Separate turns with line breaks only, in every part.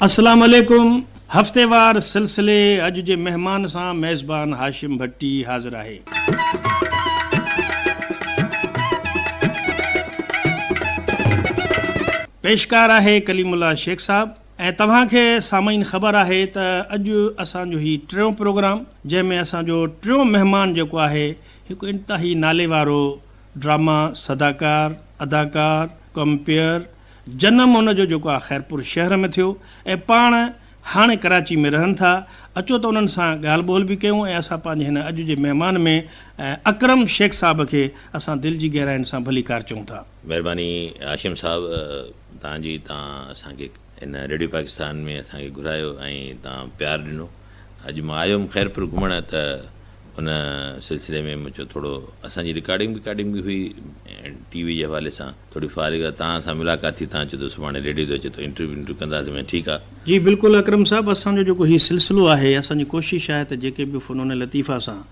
اسلام عليڪم هفتيوار سلسلي اڄ جي مهمان سان ميزبان هاشم ڀٽي حاضر آهي. پيشڪار آهي ڪليم الله شيخ صاحب ۽ توهان کي سامعين خبر آهي ته اڄ اسان جو هي ٽيون پروگرام جنهن ۾ اسان جو ٽيون مهمان جيڪو آهي هڪ انتهائي نالي وارو ڊراما صداڪار، اداڪار، ڪمپيئر، جنم هن جو جيڪو آهي خيرپور شهر ۾ ٿيو ۽ پاڻ هاڻي ڪراچي ۾ رهن ٿا. اچو ته انهن سان ڳالهه ٻولهه به ڪيون ۽ اسان پنهنجي هن اڄ جي مهمان ۾ اڪرم شيخ صاحب کي اسان دل جي گهراين سان ڀليڪار چئون ٿا.
مهرباني هاشم صاحب توهان جي توهان اسان کي هن ريڊيو پاڪستان ۾ اسان کي گهرايو ۽ توهان پيار ڏنو اڄ مان آيو هيم خيرپور گهمڻ ته ان سلسلي ۾ مون چيو ٿورو اسان جي رڪارڊنگ وڪارڊنگ به هئي ٽي وي جي حوالي سان ٿوري فارغ آ توهان سان ملاقات ٿي توهان چيو ته سڀاڻي ريڊيو تي اچي ٿو انٽرويو ونٽرويو ڪنداسين مين ٺيڪ آ.
جي بلڪل اڪرم صاحب اسان جو جيڪو هي سلسلو آهي اسان جي ڪوشش آهي ته جيڪي به فنون لطيفه سان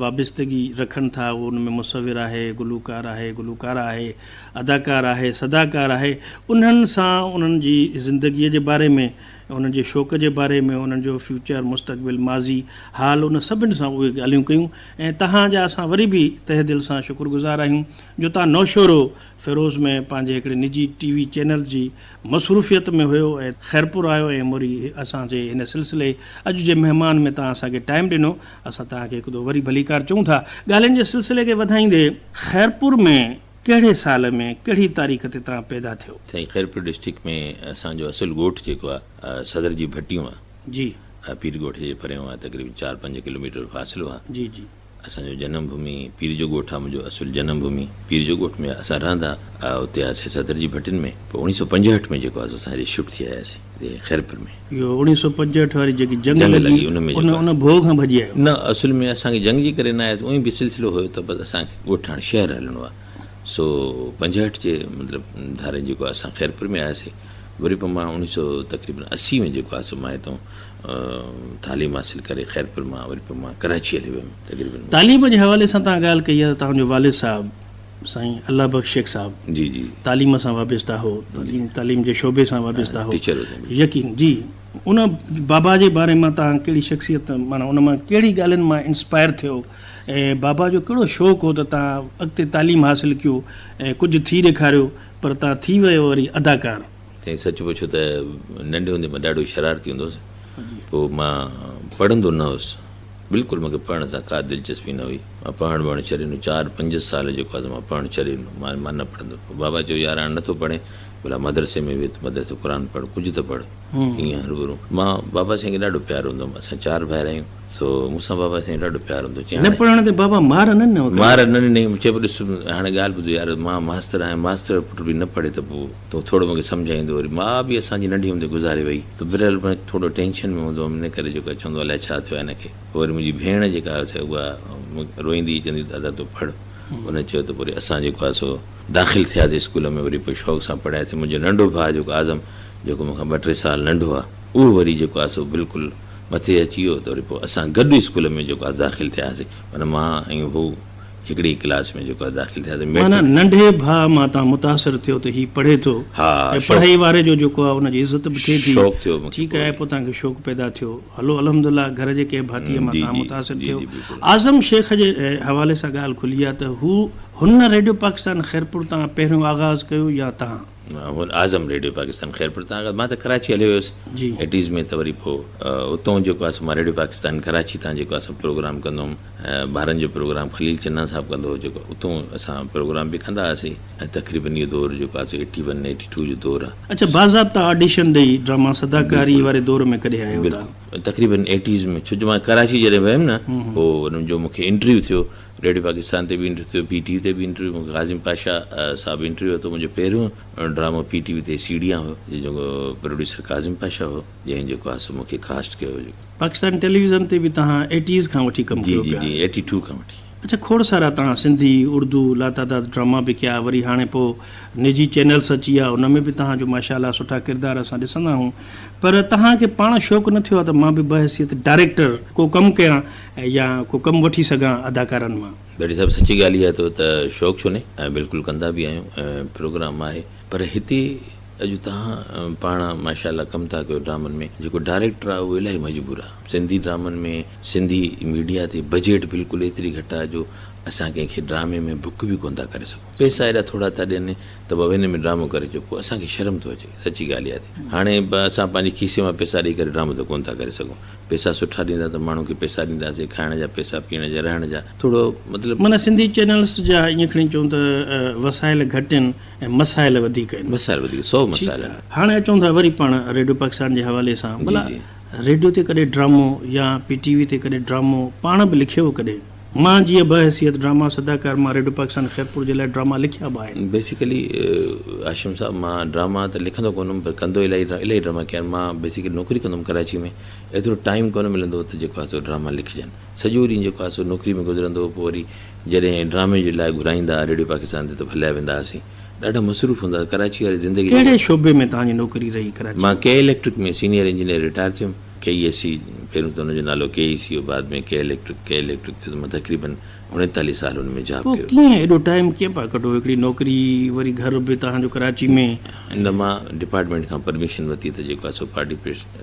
وابستگي رکن ٿا اهو ان ۾ مصور آهي گلوڪار آهي گلوڪاره آهي اداڪار آهي صداڪار آهي انهن سان انهن جي زندگي جي باري ۾ انهن جي شوق جي باري ۾ انهن جو فيوچر، مستقبل، ماضي، حال ان سڀن سان اهي ڳالهيون ڪيون ۽ توهان جا اسان وري به تهه دل سان شڪر گذار آهيون جو توهان نوشهرو فيروز ۾ پنهنجي هڪڙي نجي ٽي وي چينل جي مصروفيت ۾ هيو ۽ خيرپور آيو ۽ موري اسان جي هن سلسلي اڄ جي مهمان ۾ توهان اسان کي ٽائيم ڏنو اسان توهان کي هڪ دفعو وري ڀليڪار چئون ٿا ڳالهين جي سلسلي کي وڌائيندي خيرپور ۾ ڪهڙي سال ۾ ڪهڙي تاريخ تي توهان پيدا ٿيو؟
سائين خيرپور ڊسٽرڪٽ ۾ اسان جو اصل ڳوٺ جيڪو آ صدر جي ڀٽيون آ.
جي.
پير ڳوٺ جي پريون آ تقريبن چار پنج ڪلوميٽر فاصلو آ.
جي جي.
اسان جو جنم ڀومي پير جو ڳوٺ آ منهنجو اصل جنم ڀومي پير جو ڳوٺ ۾ آ اسان رهندا اتي هئاسي صدر جي ڀٽين ۾ پوء اوڻيهه سو پنجهٺ ۾ جيڪو آ سو اسان هيڏي شفٽ ٿي آياسي هتي خيرپور ۾.
اهو اوڻيهه سو پنجهٺ واري جيڪي جنگ لڳي
ان ۾
ان ان ڀوء کان ڀڄي آيو.
نه اصل ۾ اسان کي جنگ جي ڪري نه آياسي اونئي به سلسلو هيو ته بس اسان کي ڳوٺ هاڻي شهر هلڻو آ سو 65 جي مطلب ڌارين جيڪو اسان خيرپور ۾ آياسي وري پوء مان اوڻيهه سو تقريبن 80 ۾ جيڪو آ سو مان هتون تعليم حاصل ڪري خيرپور مان وري پوء مان ڪراچي هلي ويم تقريبن.
تعليم جي حوالي سان توهان ڳالهه ڪئي آ ته توهان جو والد صاحب سائين الله بخش شيخ صاحب
جي جي
تعليم سان وابسته هو تعليم تعليم جي شعبي سان وابسته هو
ٽيچر هو
يقين جي ان بابا جي باري مان توهان ڪهڙي شخصيت معنيٰ ان مان ڪهڙي ڳالهين مان انسپائر ٿيو ۽ بابا جو ڪهڙو شوق هو ته توهان اڳتي تعليم حاصل ڪيو ۽ ڪجهه ٿي ڏيکاريو پر توهان ٿي ويو وري اداڪار.
سائين سچ پڇو ته ننڍي هوندي مان ڏاڍو شرارتي هوندو هوس پوء مان پڙهندو نه هوس بلڪل مونکي پڙهڻ سان ڪا دلچسپي نه هئي مان پڙهڻ وڙهڻ ڇڏي ڏنو چار پنج سال جيڪو آهي سو مان پڙهڻ ڇڏي ڏنو مان مان نه پڙهندو پوء بابا چيو يار هاڻ نٿو پڙهين ڀلا مدرسي ۾ ويھ ته مدرسي قرآن پڙهه ڪجهه ته پڙهه ائين هرڀرو مان بابا سائين کي ڏاڍو پيار هوندو هوم اسان چار ڀائر آهيون سو مون سان بابا سائين ڏاڍو پيار هوندو هو چيائين
نه پڙهڻ تي بابا مار نه ڏنو
اٿئي؟ مار نه ڏنائين چئي پيو ڏس هاڻي ڳالهه ٻڌ يار مان ماستر آهيان ماستر جو پٽ به نه پڙهي ته پوء تون ٿورو مون کي سمجهائيندو وري ماء به اسان جي ننڍي هوندي گذاري وئي ته بهرحال مان ٿورو ٽينشن ۾ هوندو هوم ان ڪري جيڪو آهي چوندو هو الائي ڇا ٿيو آهي هن کي پوء وري منهنجي ڀيڻ جيڪا هئي سا اها روئيندي هئي چوندي هئي دادا تون پڙهه ان چيو ته پوء وري اسان جيڪو آهي سو داخل ٿياسين اسڪول ۾ وري پوء شوق سان پڙهياسين منهنجو ننڍو ڀاء جيڪو اعظم جيڪو مون کان ٻه ٽي سال ننڍو آهي اهو وري جيڪو آهي سو بلڪل مٿي اچي ويو ته وري پوء اسان گڏ اسڪول ۾ جيڪو آهي داخل ٿياسين معنيٰ مان ۽ هو هڪڙي ئي ڪلاس ۾ جيڪو آهي داخل ٿياسين
معنيٰ
ميٽرڪ.
ننڍي ڀاء مان تان متاثر ٿيو ته هي پڙهي ٿو
ها
۽
شوق
پڙهائي واري جو جيڪو آهي ان جي عزت به ٿئي ٿي
شوق ٿيو مون کي
ٺيڪ
پوء
آهي
وري.
پوء توهان کي شوق پيدا ٿيو هلو الحمدلله گهر جي ڪنهن ڀاتيء مان
جي
توهان
جي
متاثر
جي
ٿيو
جي بلڪل.
اعظم شيخ جي حوالي سان ڳالهه کلي آهي ته هو هن ريڊيو پاڪستان خيرپور تان پهريون آغاز ڪيو يا توهان؟
هن اعظم ريڊيو پاڪستان خيرپور تان آغاز مان ته ڪراچي هليو ويس
جي.
ايٽيز ۾ ته وري پوء اتون جيڪو آهي سو مان ريڊيو پاڪستان ڪراچي تان جيڪو آهي سو پروگرام ڪندو هوم ٻارن جو پروگرام خليل چنا صاحب ڪندو هو جيڪو اتون اسان پروگرام به ڪندا هئاسين ۽ تقريبن اهو دور جيڪو آهي سو ايٽي ون ايٽي ٽو جو دور آهي.
اڇا باضابطا آڊيشن ڏئي ڊراما صداڪاري
بلڪل
واري دور ۾ ڪڏهن آيو تان؟
بلڪل تقريبن ايٽيز ۾ ڇو جو مان ڪراچي جڏهن ويم نه پوء ان جو مونکي انٽرويو ٿيو ريڊيو پاڪستان تي به انٽرويو ٿيو پي ٽي وي تي به انٽرويو مونکي ڪاظم پاشا صاحب انٽرويو ورتو منهنجو پهريون ڊرامو پي ٽي وي تي سيڙهيان هو جنهن جو پروڊيوسر ڪاظم پاشا هو جنهن جيڪو آهي سو مونکي ڪاسٽ ڪيو هو جيڪو.
پاڪستان ٽيليويزن تي به توهان ايٽيز کان وٺي ڪم
جي
ڪيو
جي
پيا.
جي ايٽي ٽو کان وٺي.
اڇا کوڙ سارا توهان سنڌي اردو لاتعداد ڊراما به ڪيا وري هاڻي پو نجي چينلس اچي ويا ان ۾ به توهان جو ماشاء الله سٺا ڪردار اسان ڏسندا آهيون پر توهان کي پاڻ شوق نه ٿيو آهي ته مان به بحيثيت ڊائريڪٽر ڪو ڪم ڪيان يا ڪو ڪم وٺي سگهان اداڪارن مان.
ڀٽي صاحب سچي ڳالهه اها اٿو ته شوق ڇو نهي ۽ بلڪل ڪندا به آهيون ۽ پروگرام آهي پر هتي اڄ توهان پاڻ ماشاء الله ڪم ٿا ڪيو ڊرامن ۾ جيڪو ڊائريڪٽر آهي اهو الاهي مجبور آهي سنڌي ڊرامن ۾ سنڌي ميڊيا تي بجيٽ بلڪل ايتري گهٽ آهي جو اسان ڪنهن کي ڊرامي ۾ بڪ به ڪونه ٿا ڪري سگهون پئسا ايڏا ٿورا ٿا ڏين ته بابا هن ۾ ڊرامو ڪري اچو پوء اسان کي شرم ٿو اچي سچي ڳالهه اها ٿي هاڻي اسان پنهنجي کيسي مان پئسا ڏئي ڪري ڊرامو ته ڪونه ٿا ڪري سگهون پئسا سٺا ڏيندا ته ماڻهو کي پئسا ڏينداسين کائڻ جا پئسا پيئڻ جا رهڻ جا ٿورو مطلب.
معنيٰ سنڌي چينلز جا ائين کڻي چئون ته وسائل گهٽ آهن ۽ مسائل وڌيڪ آهن.
مسائل وڌيڪ سو مسائل آهن.
هاڻي اچون ٿا وري پاڻ ريڊيو پاڪستان جي حوالي سان ڀلا ريڊيو تي ڪڏهن ڊرامو يا پي ٽي وي تي ڪڏهن ڊرامو پاڻ به لکيو ڪڏهن؟ مان جيئن بحيثيت ڊراما صداڪار مان ريڊيو پاڪستان خيرپور جي لاء ڊراما لکيا به آهن.
بيسيڪلي هاشم صاحب مان ڊراما ته لکندو ڪونه هوم پر ڪندو الاهي الاهي ڊراما ڪيا آهن مان بيسيڪلي نوڪري ڪندو هوم ڪراچي ۾ ايترو ٽائيم ڪونه ملندو هو ته جيڪو آهي سو ڊراما لکجن سڄو ڏينهن جيڪو آهي سو نوڪري ۾ گذرندو هو پوء وري جڏهن ڊرامي جي لاء گهرائيندا ها ريڊيو پاڪستان تي ته هليا ويندا هئاسين ڏاڍا مصروف هوندا هئا ڪراچي واري زندگي
ڪهڙي شعبي ۾ توهان جي نوڪري رهي ڪراچي
مان ڪي اليڪٽرڪ ۾ سينيئر انجنيئر رٽائر ٿيم. ڪي اي سي، پهريون ته ان جو نالو ڪي اي سي هو بعد ۾ ڪي اليڪٽرڪ، ڪي اليڪٽرڪ ٿيو ته مان تقريبن 39 سال ان ۾ جاب
پوء
ڪيو.
ڪيئن ايڏو ٽائيم ڪيئن پيا ڪڍو هڪڙي نوڪري وري گهر به توهان جو ڪراچي ۾.
نه مان ڊپارٽمينٽ کان پرميشن ورتي ته جيڪو آهي سو پارٽي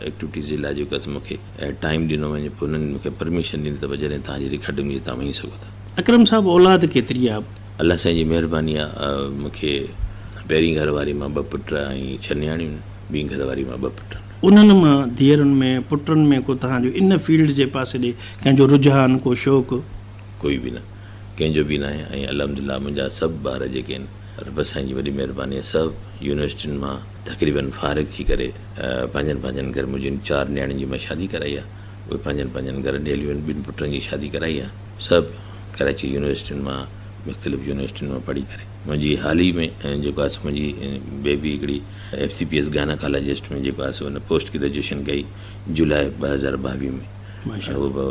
ايڪٽيوٽيز جي لاء جيڪو آهي سو مون کي ٽائيم ڏنو وڃي پوء انهن مون کي پرميشن ڏني ته بس جڏهن توهان جي رڪارڊنگ هجي توهان وڃي سگهو ٿا.
اڪرم صاحب اولاد ڪيتري آ؟
الله سائين جي مهرباني آ مون کي پهرين گهر واري مان ٻه پٽ ۽ ڇهه نياڻيون آهن ٻي گهر واري مان ٻه پٽ آهن.
انهن مان ڌيئرن ۾ پٽن ۾ ڪو توهان جو ان فيلڊ جي پاسي ڏي ڪنهن جو رجحان ڪو شوق؟
ڪوئي به نه ڪنهن جو به ناهي ۽ الحمدلله منهنجا سڀ ٻار جيڪي آهن رب سائين جي وڏي مهرباني آهي سڀ يونيورسٽين مان تقريبن فارغ ٿي ڪري پنهنجن پنهنجن گهر منهنجين چار نياڻين جي مان شادي ڪرائي آهي اهي پنهنجن پنهنجن گهرن ڏي هليون آهن ٻن پٽن جي شادي ڪرائي آهي سڀ ڪراچي يونيورسٽين مان مختلف يونيورسٽين مان پڙهي ڪري منهنجي حال ئي ۾ جيڪو آهي سو منهنجي بيبي هڪڙي F C P S gynaecologist ۾ جيڪو آهي سو هن پوسٽ گريجوئيشن ڪئي جولاء 2022 ۾ ۽ هو به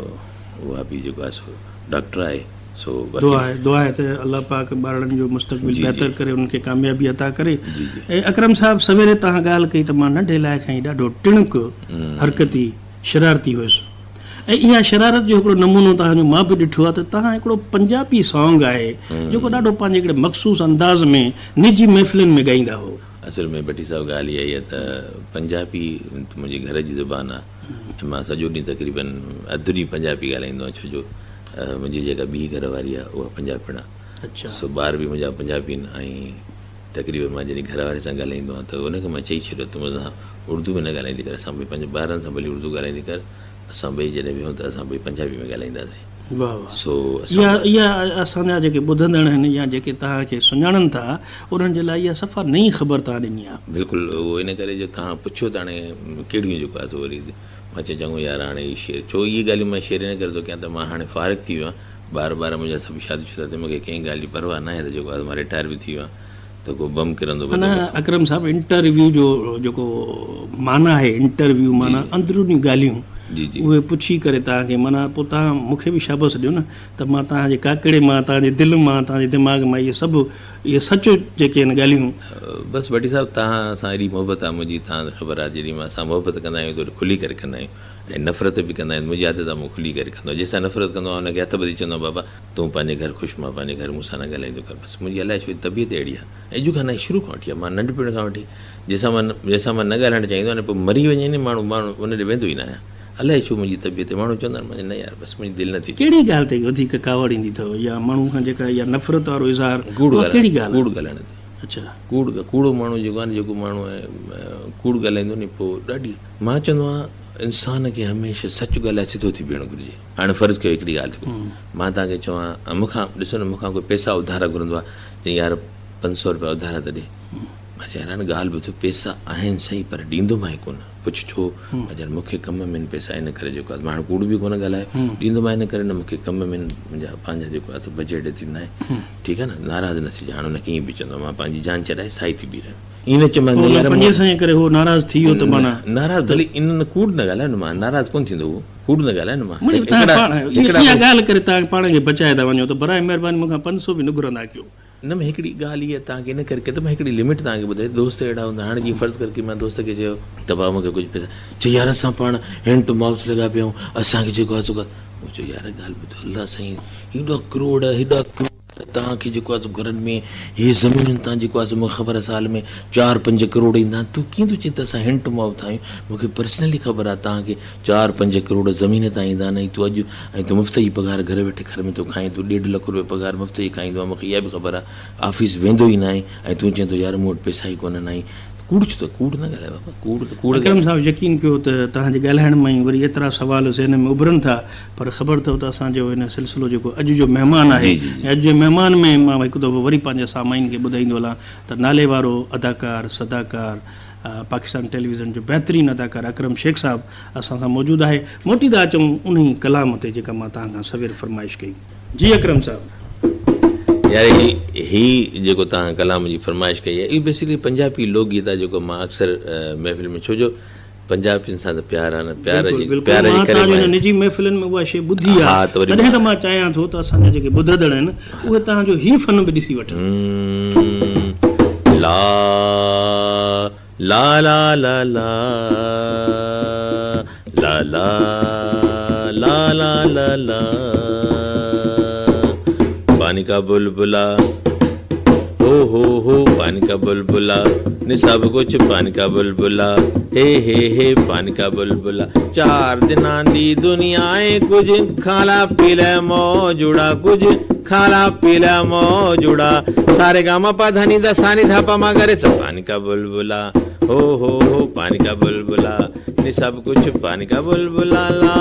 اها به جيڪو آهي سو ڊاڪٽر آهي سو
دعا آهي دعا آهي ته الله پاڪ ٻارڙن جو مستقبل بهتر ڪري انهن کي ڪاميابي عطا ڪري. ۽ اڪرم صاحب سويري توهان ڳالهه ڪئي ته مان ننڍي لاء کان ئي ڏاڍو ٽڻڪ حرڪتي شرارتي هيس ۽ اها شرارت جو هڪڙو نمونو توهان جو مان به ڏٺو آهي ته توهان هڪڙو پنجابي سانگ آهي جيڪو ڏاڍو پنهنجي هڪڙي مخصوص انداز ۾ نجي محفلن ۾ ڳائيندا هئو.
اصل ۾ ڀٽي صاحب ڳالهه اها ئي آهي ته پنجابي ته منهنجي گهر جي زبان آهي ۽ مان سڄو ڏينهن تقريبن اڌ ڏينهن پنجابي ڳالهائيندو آهيان ڇو جو منهنجي جيڪا ٻي گهر واري آهي اها پنجابڻ آهي سو ٻار به منهنجا پنجابي آهن ۽ تقريبن مان جڏهن گهر واري سان ڳالهائيندو آهيان ته ان کي مان چئي ڇڏيو ته مون سان اردو ۾ نه ڳالهائيندي ڪر اسان ٻئي پنهنجي ٻارن سان ڀلي اردو ڳالهائيندي ڪر اسان ٻئي جڏهن ويهون ته اسان ٻئي پنجابي ۾ ڳالهائينداسين.
واه واه
سو اسان
اها اها اسان جا جيڪي ٻڌندڙ آهن يا جيڪي توهان کي سڃاڻن ٿا انهن جي لاء اها صفا نئين خبر توهان ڏني آهي.
بلڪل اهو ان ڪري جو توهان پڇيو ته هاڻي ڪهڙيون جيڪو آهي سو وري مان چيو چڱو يار هاڻي هي شعر ڇو اهي ڳالهيون مان شعر ان ڪري ٿو ڪيان ته مان هاڻي فارغ ٿي ويو آهيان ٻار ٻار منهنجا سڀ شادي شده ٿي مون کي ڪنهن ڳالهه جي پرواهه ناهي ته جيڪو آهي مان رٽائر به ٿي ويو آهيان ته ڪو بم ڪرندو
معنيٰ اڪرم صاحب انٽرويو جو جيڪو معنيٰ آهي انٽرويو معنيٰ اندروني ڳالهيون
جي جي
اهي پڇي ڪري توهان کي معنيٰ پوء توهان مون کي به شابس ڏيو نه ته مان توهان جي ڪاڪڙي مان توهان جي دل مان توهان جي دماغ مان اهي سڀ اهي سچ جيڪي آهن ڳالهيون.
بس ڀٽي صاحب توهان سان ايڏي محبت آهي منهنجي توهان کي خبر آهي جڏهن مان سان محبت ڪندا آهيون ته کلي ڪري ڪندا آهيون ۽ نفرت به ڪندا آهيون منهنجي عادت آهي مان کلي ڪري ڪندو آهيان جنهن سان نفرت ڪندو آهيان ان کي هٿ ٻڌي چوندو آهيان بابا تون پنهنجي گهر خوش مان پنهنجي گهر مون سان نه ڳالهائيندو ڪر بس منهنجي الائي ڇو طبيعت اهڙي آهي ۽ اڄ کان نه شروع کان وٺي آهي مان ننڍپڻ کان وٺي جنهن سان مان جنهن سان مان نه ڳالهائڻ چاهيندو آهيان نه پوء مري وڃي نه ماڻهو مان ان ڏي ويندو ئي نه آهيان الائي ڇو منهنجي طبيعت ماڻهو چوندا آهن مان نه يار بس منهنجي دل نه ٿي چاهي.
ڪهڙي ڳالهه تي وڌيڪ ڪاوڙ ايندي اٿو يا ماڻهو کان جيڪا اها نفرت وارو اظهار
ڪوڙ
اها
ڳالهائڻ
ڪهڙي ڳالهه
ڪوڙ ڳالهائڻ تي.
اڇا.
ڪوڙ ڪوڙو ماڻهو جيڪو آهي نه جيڪو ماڻهو ڪوڙ ڳالهائيندو ني پوء ڏاڍي مان چوندو آهيان انسان کي هميشه سچ ڳالهائي سڌو ٿي بيهڻ گهرجي. هاڻي فرض ڪيو هڪڙي ڳالهه ٿي ٻڌان مان توهان کي چوان مون کان ڏسو نه مون کان ڪوئي پئسا اڌارا گهرندو آهي چئي يار 500 روپيا اڌارا ته ڏي مان چيو يار هاڻي ڳالهه ٻڌ پئسا آهن صحيح پر ڏيندومانء ڪونه پڇ ڇو مان چيو مون کي ڪم ۾ آهن پئسا ان ڪري جيڪو آهي مان هاڻي ڪوڙ به ڪونه ڳالهايو ڏيندومانء ان ڪري نه مون کي ڪم ۾ آهن منهنجا پنهنجا جيڪو آهي سو بجيٽ ايتري ناهي ٺيڪ آهي نه ناراض نه ٿجان هاڻي ان کي ائين به چوندو مان پنهنجي جان ڇڏائي سائي ٿي بيهي رهيم ائين نه چيومانس نه يار
پوء پنجين سئين ڪري هو ناراض ٿي ويو ته معنيٰ
ناراض ڀلي ان ڪوڙ نه ڳالهايو نه مان ناراض ڪونه ٿيندو هو ڪوڙ نه ڳالهايو نه مان
مڙئي توهان پاڻ اها ڳالهه ڪري توهان پاڻ کي بچائي ٿا وڃو ته براء مهرباني مون کان 500 به نه گهرندا ڪيو.
نه مان هڪڙي ڳالهه اها توهان کي ان ڪري ڪئي ته مان هڪڙي لمٽ توهان کي ٻڌائي دوست اهڙا هوندا هاڻي جيئن فرض ڪر ڪي مان دوست کي چيو ته ڀاء مون کي ڪجهه پئسا چئي يار اسان پاڻ هينڊ ٽو مائوٿ لڳا پيا آهيون اسان کي جيڪو آهي سو مون چيو يار ڳالهه ٻڌ الله سائين هيڏا ڪروڙ هيڏا ڪروڙ. توهان کي جيڪو آهي سو گهرن ۾ هي زمينن تان جيڪو آهي سو مون کي خبر آهي سال ۾ چار پنج ڪروڙ ايندا آهن تون ڪيئن ٿو چئين ته اسان هنڊ ٽو مائوٿ آهيون مون کي پرسنلي خبر آهي توهان کي چار پنج ڪروڙ زمين تان ايندا آهن ۽ تون اڄ ۽ تون مفت جي پگهار گهر ويٺي گهر ۾ ٿو کائين تون ڏيڍ لک روپيه پگهار مفت جي کائيندو آهين مون کي اها به خبر آهي آفيس ويندو ئي ناهين ۽ تون چئين ٿو يار مون وٽ پئسا ئي ڪونهن ۽ ڪوڙ ڇو ٿو ڪوڙ نه ڳالهاء بابا ڪوڙ ڪوڙ
اڪرم صاحب يقين ڪيو ته توهان جي ڳالهائڻ مان ئي وري ايترا سوال ذهن ۾ اڀرن ٿا پر خبر اٿو ته اسان جو هن سلسلو جيڪو اڄ جو مهمان آهي ۽ اڄ جي مهمان ۾ مان هڪ دفعو وري پنهنجي سامعين کي ٻڌائيندو هلان ته نالي وارو اداڪار صداڪار پاڪستان ٽيليويزن جو بهترين اداڪار اڪرم شيخ صاحب اسان سان موجود آهي موٽي ٿا اچون انهي ڪلام تي جيڪا مان توهان کان سوير فرمائش ڪئي جي اڪرم صاحب.
يار هي هي جيڪو توهان ڪلام جي فرمائش ڪئي آهي اهو بيسيڪلي پنجابي لوڪ گيت آهي جيڪو مان اڪثر محفل ۾ ڇو جو پنجابين سان ته پيار آهي نه پيار
بلڪل
جي
بلڪل
پيار جي
مان
ڪري
توهان جي
مان
ان نجي محفلن ۾ اها شيء ٻڌي
ها
آهي
ته وري
تڏهن ته
مان
مان چاهيان ٿو ته اسان جا جيڪي ٻڌندڙ آهن اهي توهان جو هي فن به ڏسي وٺن.
لا لا لا لا لا لا لا لا لا لا لا پاني کا بلبلا هو هو هو پاني کا بلبلا ني سڀ ڪجھ پاني کا بلبلا هي هي هي پاني کا بلبلا چار دنان the دنيا اي ڪجھ کالا پي لي موجوڙا ڪجھ کالا پي لي موجوڙا ساري گا ما پا ڌني دا ساني ڌا پا ما گري سا پاني کا بلبلا هو هو هو پاني کا بلبلا ني سڀ ڪجھ پاني کا بلبلا لا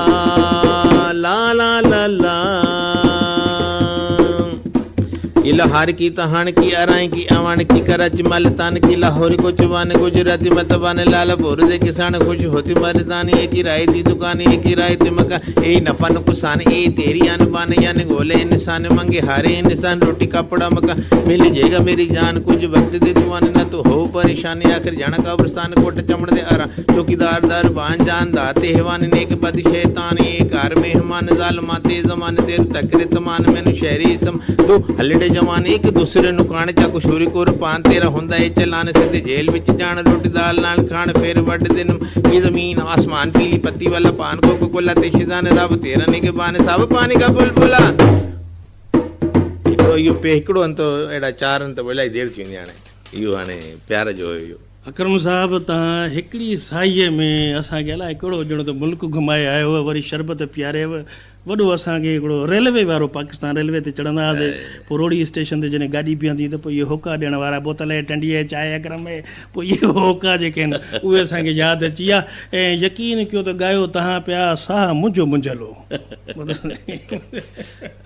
لا لا لا لا ڪي لهار ڪي تهاڻ ڪي ارائين ڪي اواڻ ڪي ڪراچي ملتان ڪي لاهور ڪوچوان گجراتي متوان لال پور the ڪسان خوش هوتي مردان اي ڪرائي the دڪان اي ڪرائي تي مڪان اي نفع نقصان اي تيري آن بان يان گولي انسان منگي هاري انسان روٽي ڪپڙا مڪان مل جيگا ميري جان ڪجھ وقت the دوان نه تو هو پريشان آخر جانا قبرستان ڪوٽ چمڙ the آران چوڪيدار دربان جاندار تي حيوان نيڪ بد شيطان اي گهر مهمان ظالمان تي زمان تير تڪري تمان مينو شهري اسم دو هلڙي جوان هڪ دوسري نو ڪاڻ چاڪو شوري ڪور پان تيرا هوندا اي چلان سڌي جيل وچ جاڻ روٽي دال نال کاڻ ڦير وڍ دن هي زمين آسمان پيلي پتي والا پان ڪوڪو ڪولا تي شيزان رب تيرا نگهبان سڀ پاني کا بلبلا. هڪڙو اهو پي هڪڙو انت اهڙا چار انت الائي دير ٿي ويندي هاڻي اهو هاڻي پيار جو هيو اهو.
اڪرم صاحب توهان هڪڙي ساهيء ۾ اسان کي الائي ڪهڙو ڄڻ ته ملڪ گهمائي آيو هئو وري شربت پياريو وڏو اسان کي هڪڙو ريلوي وارو پاڪستان ريلوي تي چڙهندا هئاسي پوء روهڙي اسٽيشن تي جڏهن گاڏي بيهندي ته پوء اهي هوڪا ڏيڻ وارا بوتل اي ٽنڊي اي چاء اڪرم اي پوء اهي هوڪا جيڪي آهن اهي اسان کي ياد اچي ويا ۽ يقين ڪيو ته ڳايو تهان پيا ساهه منهنجو منجهيل هو.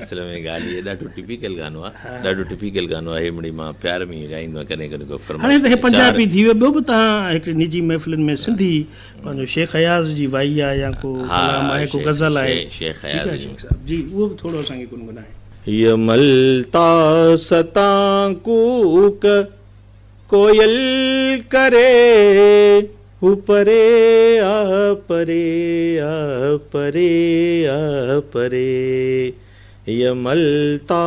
اصل ۾ ڳالهه هي ڏاڍو ٽپيڪل گانو آ ڏاڍو ٽپيڪل گانو آهي مڙئي مان پيار ۾ ئي ڳائيندو آهيان ڪڏهن ڪڏهن ڪو فرمائش
هاڻي ته هي
ڪندي چار
پنجابي ٿي ويو ٻيو به توهان هڪڙي نجي محفلن ۾ سنڌي پنهنجو شيخ اياز جي وائي آ يا ڪو
ها
ڪلام آهي ڪو
شيخ
غزل آهي
شيخ
ٺيڪ
اياز
آهي
جي
شيخ صاحب جي اهو به ٿورو اسان کي گنگنائي.
هيء ملتا ستان ڪوڪ ڪوئل ڪري هو پري آ پري آ پري آ پري هيء ملتا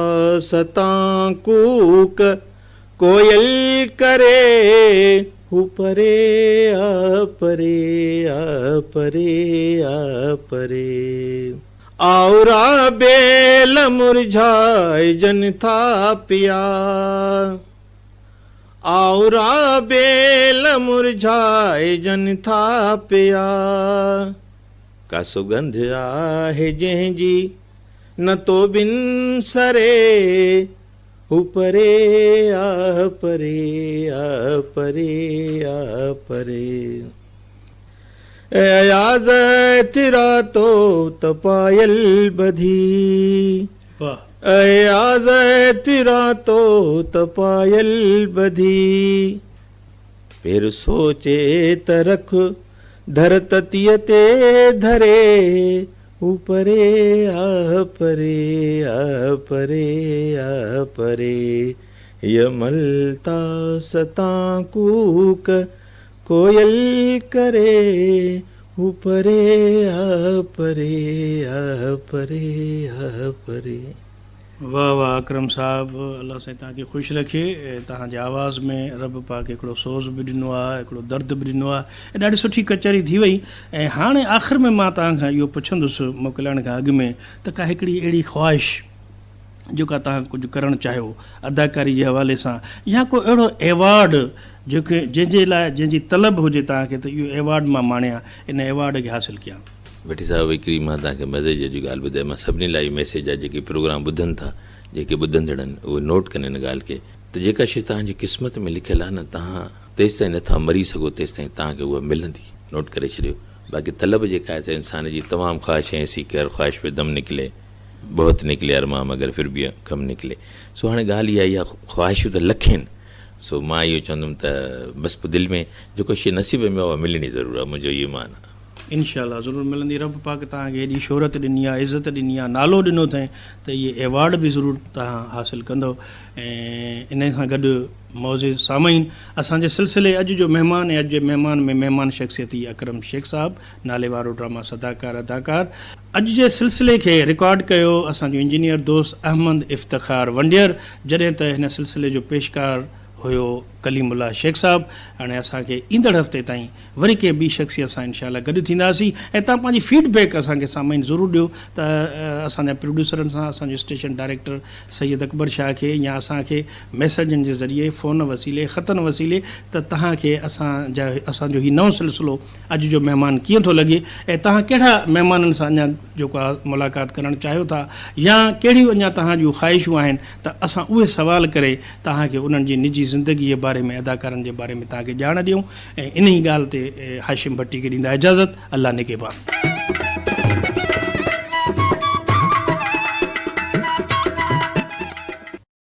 ستان ڪوڪ ڪوئل ڪري هو پري آ پري آ پري آ پري. آئورا بيل مرجهائجن ٿا پيا. آئورا بيل مرجهائجن ٿا پيا. ڪا سڳنڌ آهي جنهن جي نه تو بن سري. هو پري آ پري آ پري آ پري. اي اياز ايترا تو ته پايل ٻڌي. اياز ايترا تو ته پايل ٻڌي. پير سوچي ته رک ڌر تتيء تي ڌري. هو پري آ پري آ پري آ پري. هيء ملتا ستان ڪوڪ ڪوئل ڪري. هو پري آ پري آ پري آ پري.
واه واه اڪرم صاحب الله سائين توهان کي خوش رکي توهان جي آواز ۾ رب پاڪ هڪڙو سوز به ڏنو آ هڪڙو درد به ڏنو آ ۽ ڏاڍي سٺي ڪچهري ٿي وئي ۽ هاڻي آخر ۾ مان توهان کان اهو پڇندس موڪلائڻ کان اڳ ۾ ته ڪا هڪڙي اهڙي خواهش جيڪا توهان ڪجهه ڪرڻ چاهيو اداڪاري جي حوالي سان يا ڪو اهڙو ايوارڊ جيڪي جنهن جي لاء جنهن جي طلب هجي توهان کي ته اهو ايوارڊ مان ماڻيان ان ايوارڊ کي حاصل ڪيان.
ڀٽي صاحب هڪڙي مان توهان کي مزي جهڙي ڳالهه ٻڌايان مان سڀني لاء اهو ميسيج آهي جيڪي پروگرام ٻڌن ٿا جيڪي ٻڌندڙ آهن اهي نوٽ ڪن ان ڳالهه کي ته جيڪا شيء توهان جي قسمت ۾ لکيل آهي نه توهان تيستائين نٿا مري سگهو تيستائين توهان کي اها ملندي نوٽ ڪري ڇڏيو باقي طلب جيڪا آهي سا انسان جي تمام خواهش ايسي ڪي هر خواهش پي دم نڪلي. بهت نڪلي ارمان مگر ڦر به ڪم نڪلي سو هاڻي ڳالهه اها آهي خواهشون ته لکين سو مان اهو چوندم ته بس پوء دل ۾ جيڪو شيء نصيب ۾ آهي اها ملڻي ضرور آهي منهنجو اهو ايمان آهي.
انشاء الله ضرور ملندي رب پاڪ توهان کي ايڏي شهرت ڏني آهي عزت ڏني آهي نالو ڏنو اٿئين ته اهي ايوارڊ به ضرور توهان حاصل ڪندؤ ۽ انهي سان گڏ معزز سامعين اسان جي سلسلي اڄ جو مهمان ۽ اڄ جي مهمان ۾ مهمان شخصيت هي اڪرم شيخ صاحب نالي وارو ڊراما صداڪار اداڪار اڄ جي سلسلي کي رڪارڊ ڪيو اسان جو انجنيئر دوست احمد افتخار ونڊير جڏهن ته هن سلسلي جو پيشڪار هيو ڪليم الله شيخ صاحب هاڻي اسان کي ايندڙ هفتي تائين وري ڪنهن ٻي شخصيت سان انشاء الله گڏ ٿينداسين ۽ توهان پنهنجي فيڊ بيڪ اسان کي سامعين ضرور ڏيو ته اسان جا پروڊيوسرن سان اسان جو اسٽيشن ڊائريڪٽر سيد اڪبر شاهه کي يا اسان کي ميسيجن جي ذريعي فون وسيلي خطن وسيلي ته توهان کي اسان جا اسان جو هي نئون سلسلو اڄ جو مهمان ڪيئن ٿو لڳي ۽ توهان ڪهڙا مهمانن سان اڃا جيڪو آهي ملاقات ڪرڻ چاهيو ٿا يا ڪهڙيون اڃا توهان جون خواهشون آهن ته اسان اهي سوال ڪري توهان کي انهن جي نجي زندگي جي باري ۾ اداڪارن جي باري ۾ توهان کي ڄاڻ ڏيون ۽ انهي ڳالهه تي هاشم ڀٽي کي ڏيندا اجازت الله نگهبان.